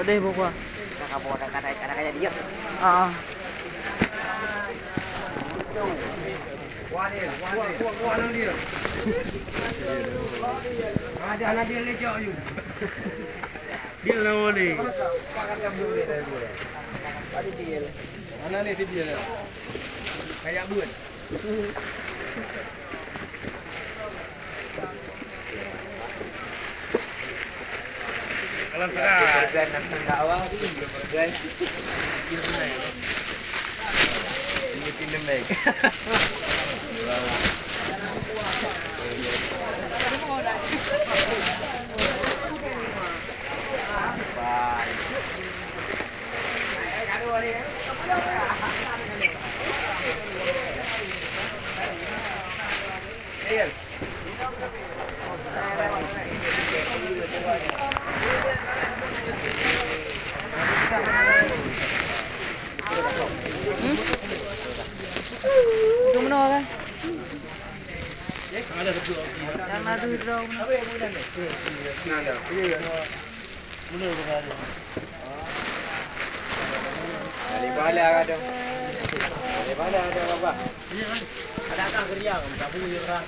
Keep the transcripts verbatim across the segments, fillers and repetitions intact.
Deh, buka. Ah. Dia nama ni. Mana ni dia? Kayak buat. Kalau kita pegang nak dakwah tu, dia pegang. Ini pindah mic. Itu mana kan? Yang ada dua. Yang ada dua. Dari mana ada? Dari mana ada, Abah? Ada kah geriang? Kamu yang rah.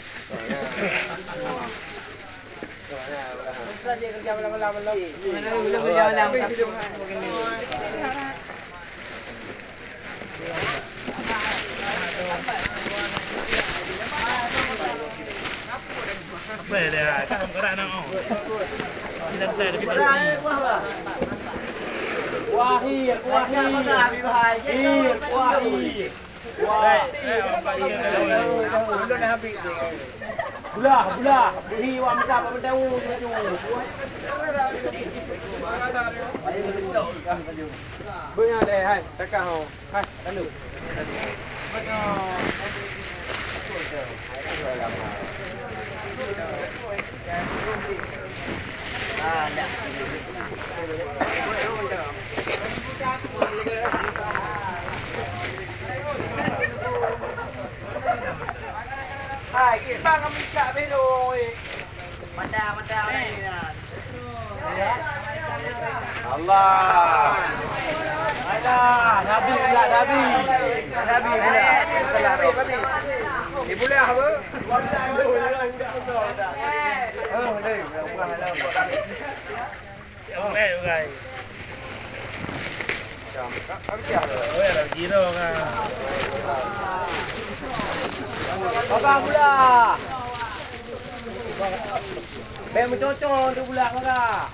Wahir, wahir. Hir, wahir. Wah. Bulah, bulah. Buhi wak muka bak meudawu, cucu. Beuna deh, hai, takah ho. Hai, lalu. Hai, kita ngam minta beloi. Mantap, mantap. Allah. Alah, Nabi pula, Nabi. Nabi pula. Salah, Nabi, Nabi. Ibu dah apa? Oh, ni, bukan, bukan. Abang pula. Bèk meucocok untuk pula, maka.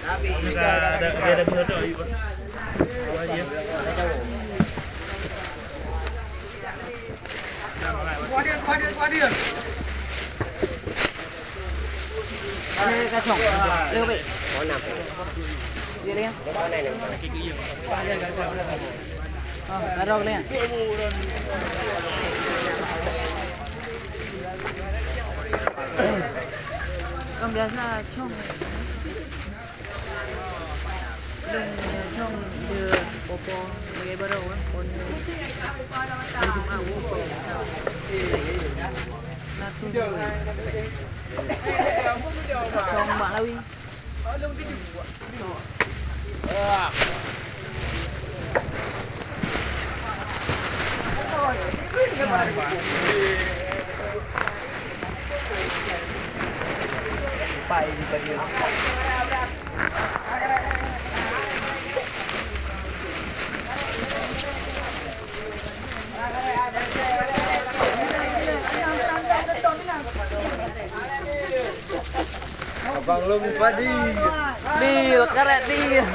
Ada, ada, ada. Kuadil, kuadil, kuadil. Ada kacang. Lima puluh. Dia lagi. Ah, taruh lagi. Kan biasa cong. Lôn, lôn, lôn, popo, lagèe baroe, eh, pon. Lôn Jumat, woe. Na tu. Cong bak Awi. Abang Long padi. Deal, karet deal.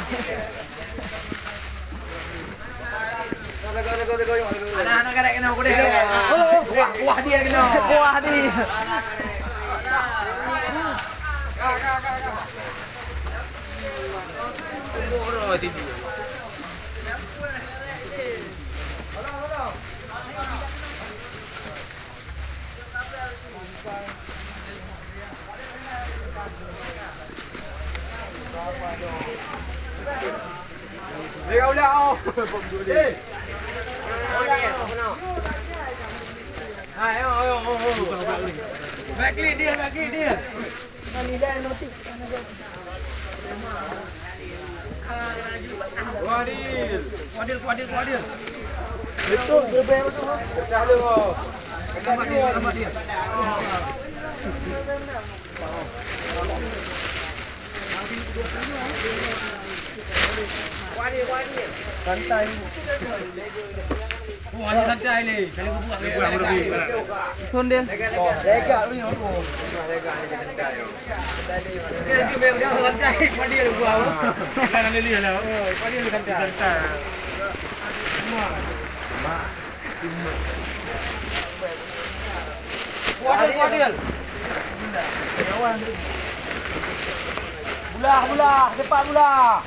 Anak-anak karet kena aku deh. Kuah, kuah dia kena. Kuah dia. Baik klik dia, baik klik dia. Kuadil, kuadil, kuadil. Betul, betul, betul. Pecah dia. Lambat dia, lambat dia. Santai. Oh, ada santai ni. Kali kebuah. Sun dia. Lega ni aku. Lega ni santai. Dia dia dia santai. Pada dia kebuah. Kan ada dia lah. Oh, pada dia santai. Santai. Kuadil, kuadil. Bulah, bulah, cepat bulah.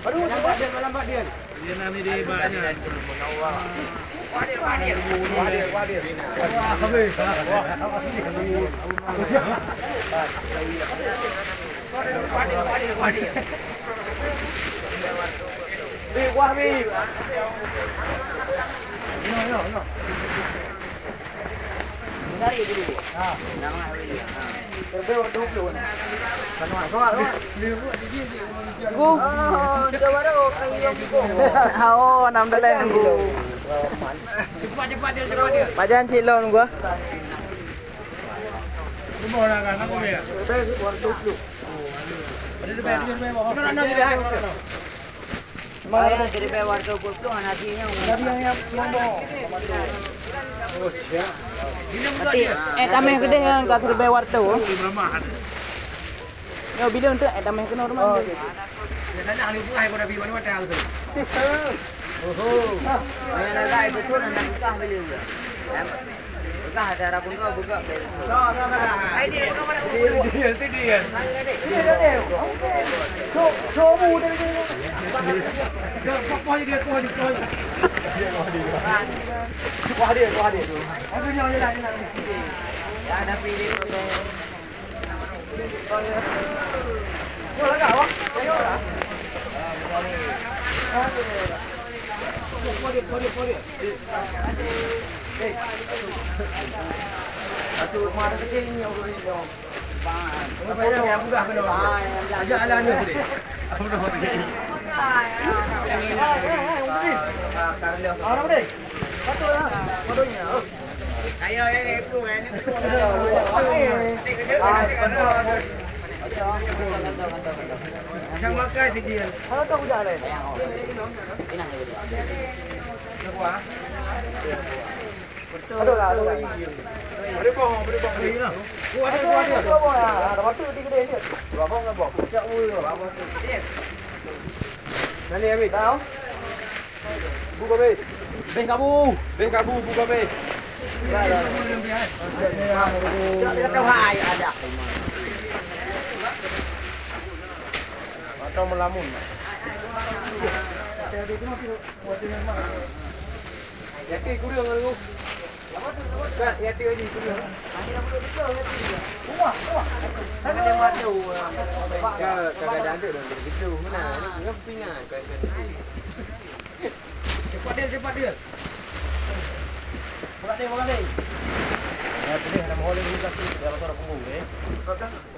Aduh, lambat dia, lambat dia. Oh, enam belas. Pajan cit lôn gua. Tapi, eh, tameh keudeh nyang ka siribèe warta. Nyoe bileueng teuk, eh, tameh keunoe rumoh. Oho. Peugah ada rabu dua buka. Wah dia, wah dia. Aku nyoe je lah, je lah. Ya, tapi dia Yang makai sijil. Kalau tak udah leh. Ada boh, ada boh. Ada boh, ada boh. Ada boh, ada boh. Ada boh, ada boh. Mana yang ambil? Tahu? Bu Gobek. Beh kabu. Beh kabu, Bu Gobek. Atau melamun. Yakin kurang lalu. Kat, yakin lagi kurang. Ka, kadang-kadang ada orang begitu. Mana? Ini kurang pingat, kan, kan. Cepat dia, cepat dia. Buka dia, buka dia. Ya, pilih nama orang ni kasi, dia rasa orang punggung, eh. Buka belah tu.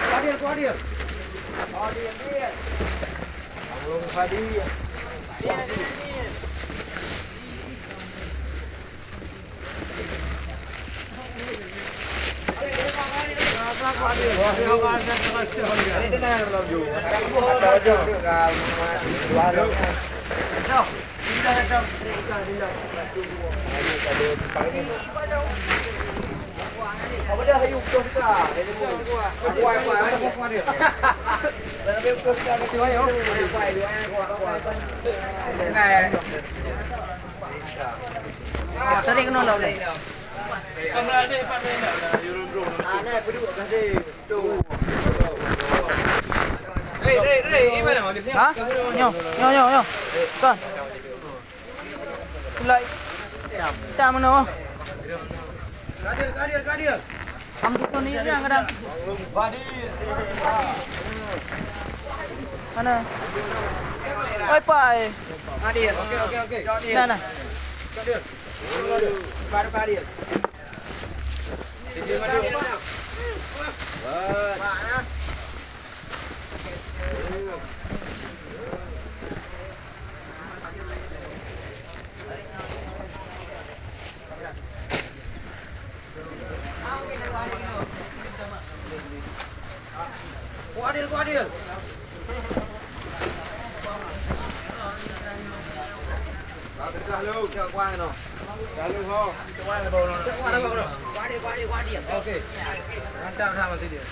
Fadil, Fadil. Fadil, Fadil. Abang Fadil. Tarik keunoe lom. Ha? Nyoe, nyoe, nyoe, nyoe. Kon. Pulai. Tak meunoe. Kadir, kadir, kadir. Am tu ni yang kadang. Mana? Oi, pai. Kadir, okey, okey, okey. Nah, nah. Kadir. Baru kadir. Kuadil, kuadil. Dah lu. Dah lu, ho. Kuadil, kuadil, kuadil. Okey. Mantap dah masih dia.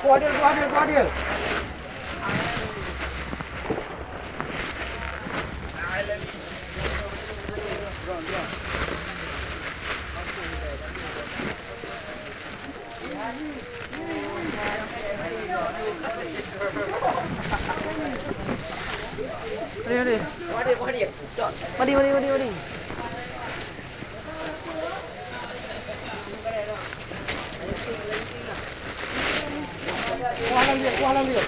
Kuadil, kuadil, kuadil. Mari, mari. Mari, mari, mari, mari. Kuah lam dia, kuah lam dia.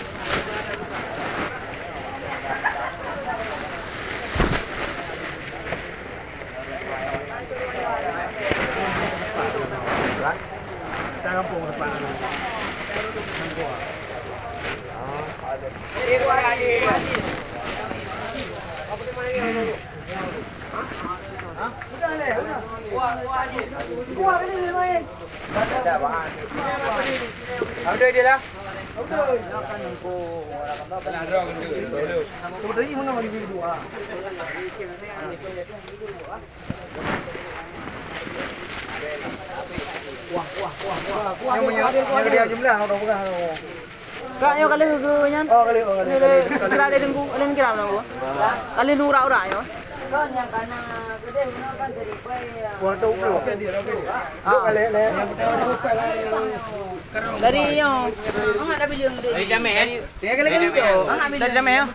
Yang meunyoe, yang dia jumlah, orang pegang. Kak, nyoe ka lheueh geuh nyan? Oh, ka lheueh, oh, ka lheueh, ka lheueh. Kira ada dengku, lain kira mana gua? Ka lheueh urak-urak nyoe. Wah, tu belum. Dua kali, leh. Dari nyoe. Dari Jameh, eh? Tiga kali, kali tu. Dari Jameh, ya?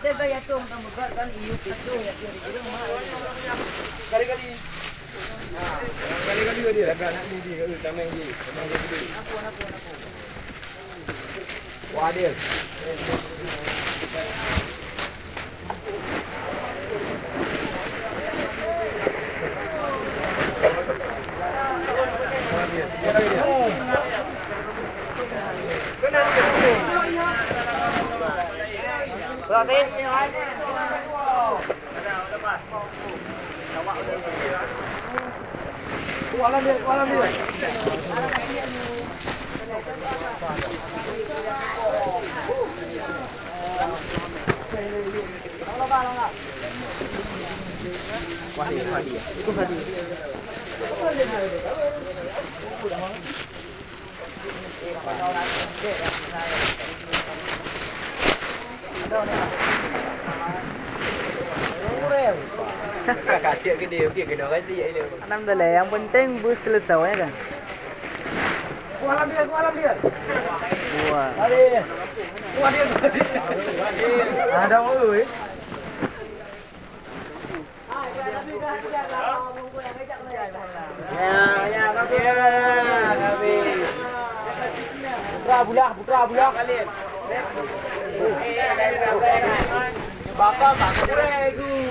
Kali-kali. Kali-kali dia. Wah, dia. Alhamdulillah, yang penting bus selesai, ya kan? Wah. Ada, oi. Ya, ya, Rabbi. Putra bulah, putra bulah. Baka mak kurang aku.